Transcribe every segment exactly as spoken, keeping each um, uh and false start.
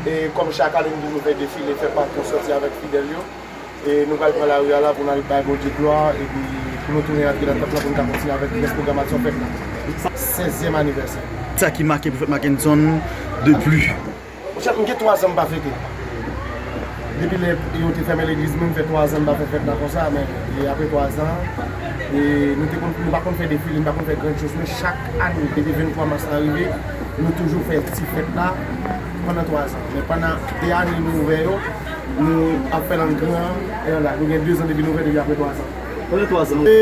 E kòm chak ane, nou toujou fè defile, fè pakou, sòti avèk fidèl yo. E nou pral pran lari a la pou n al bay Bondye glwa, epi pou nou tounen antre nan tanp lan pou n ka kontinye avèk rès pwogramasyon fèt la. Sèzyèm anivèsè. Sa ki make pou fèt Mackenson de pli. Monchè, m gen twa zan m pa fete. Depi lè yo te fèmen legliz mwen, m fè twa zan m pa fè fèt la konsa, men e apre twa zan, e nou te konn, nou pa konn fè defile, nou pa konn fè grann choz, men chak ane, depi venntwa mas la rive, nou toujou fè ti fèt la pandan twa zan. Men pandan de ane nou ouvè yo, nou ap fè l an gran, e la, nou gen de zan depi nou ouvè depi apre twa zan. Pandan twa zan. E,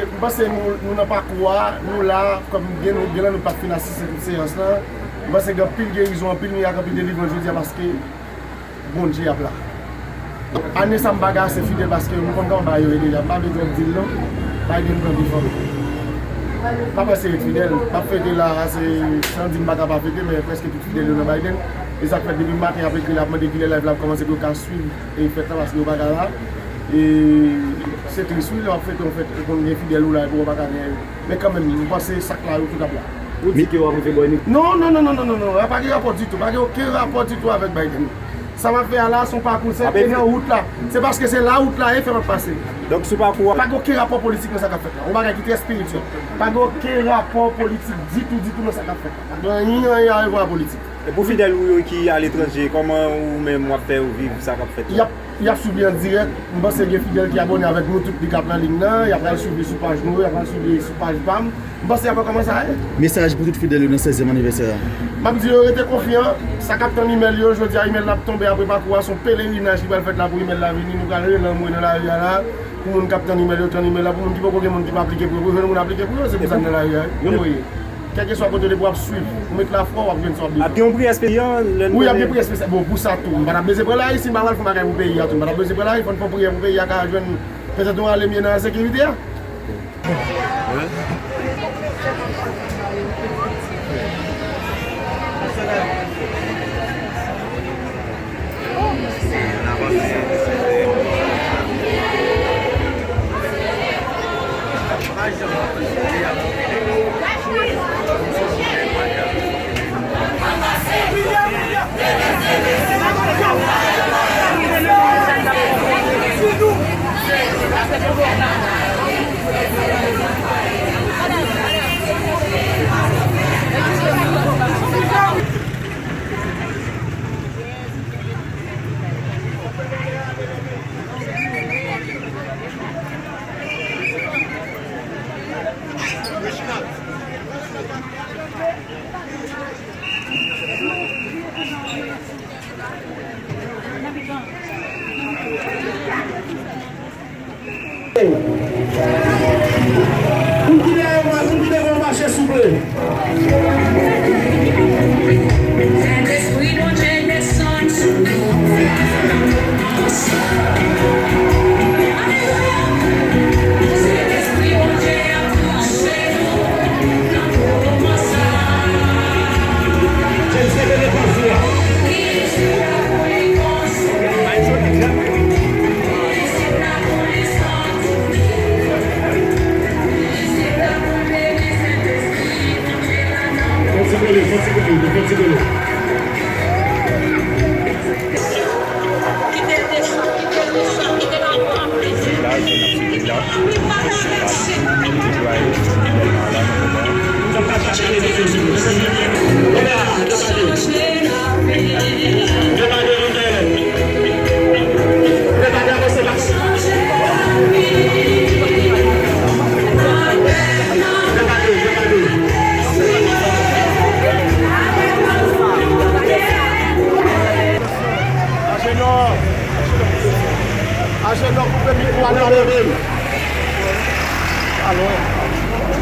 m panse nou, nou nan pakou a, nou la, kòm gen nou, gen lè nou pa t fin asiste tout seyans lan. M panse gen anpil gerizon, anpil mirak, anpil delivrans jodi a paske Bondye ap la. Ane sa m pa gen ase fidèl paske m konn kòman bagay yo ye deja. M pa vle twòp di l non. Biden pran pi fò. M ap eseye ret fidèl. M ap fete la, se, san di m pa ka pa fete, men prèske tout fidèl yo nan Biden. E sa k fè depi maten y ap ekri, y ap mande kilè live la ap kòmanse pou yo ka swiv e fèt la paske yo pa ka la. E se tris wi, lè w ap fete yon fèt, ou konn gen fidèl ou la epi w pa ka gen. Men kanmenm, m panse sa k la yo tout ap la. Ou di ke w ap rive bò Eni? Non, non, non, non, non, non, non. Pa gen rapò ditou. Pa gen okenn rapò ditou avèk Biden. Sa m ap fè a la, se yon pakou, se nan wout la. Se paske se la wout la ye fè m ap pase. Donk, sou pakou a. Pa gen okenn rapò politik nan sa k ap fèt la. Yon bagay ki trè espirityèl. Pa gen okenn rapò politik ditou, ditou nan sa k ap fèt la. Pa gen anyen, anyen a wè a politik. E pou fidèl ou yo ki aletranje, kòman ou menm w ap fè yo viv sa k ap fèt la? Y ap, y ap swiv li an dirèk. M panse gen fidèl ki abòne avèk nou tout li k ap nan liy nan. Y ap al swiv li sou paj nou, y ap al swiv li sou paj pa m. M panse y ap wè kòman sa ye. Mesaj pou tout fidèl yo nan sèzyèm anivèsè a. M ap di yo rete konfyan. Sa k ap tann imèl yo, jodi a imèl la ap tonbe apre pakou a, se yon pelerinaj ki pral fèt la pou imèl la vini. Nou pral rele anmwe nan lari a la. Pou moun k ap tann imèl yo, tann imèl la. Pou moun ki poko gen moun ki pa aplike pou yo, pou yo jwenn moun aplike pou yo, se pou sa n nan lari a wi. Yo voye. Kèlkeswa kote w ye pou w ap swiv. Ou met lafwa, w ap jwenn sa w ap bezwen. Ap gen yon priyè espesyal lè n... Wi, ap gen priyè espesyal. Bon, pou sa tou, m pa t ap bezwen pran lari si m pa pral fè yon bagay pou peyi a tou. M pa t ap bezwen pran lari, fò n fè yon priyè pou peyi a ka jwenn petèt yon ale mye nan ensekirite a. Moun ki dèyè w, moun ki devan w mache souple. Sentespri Bondye desann sou nou. Alelouya. Sentespri Bondye ap touche nou nan moman sa. Jezi, leve kò sou yo. Fò ti kole, fò ti kole, fò ti kole. Ajenò! Ajenò, koupe mikwo a nan men m. Alò.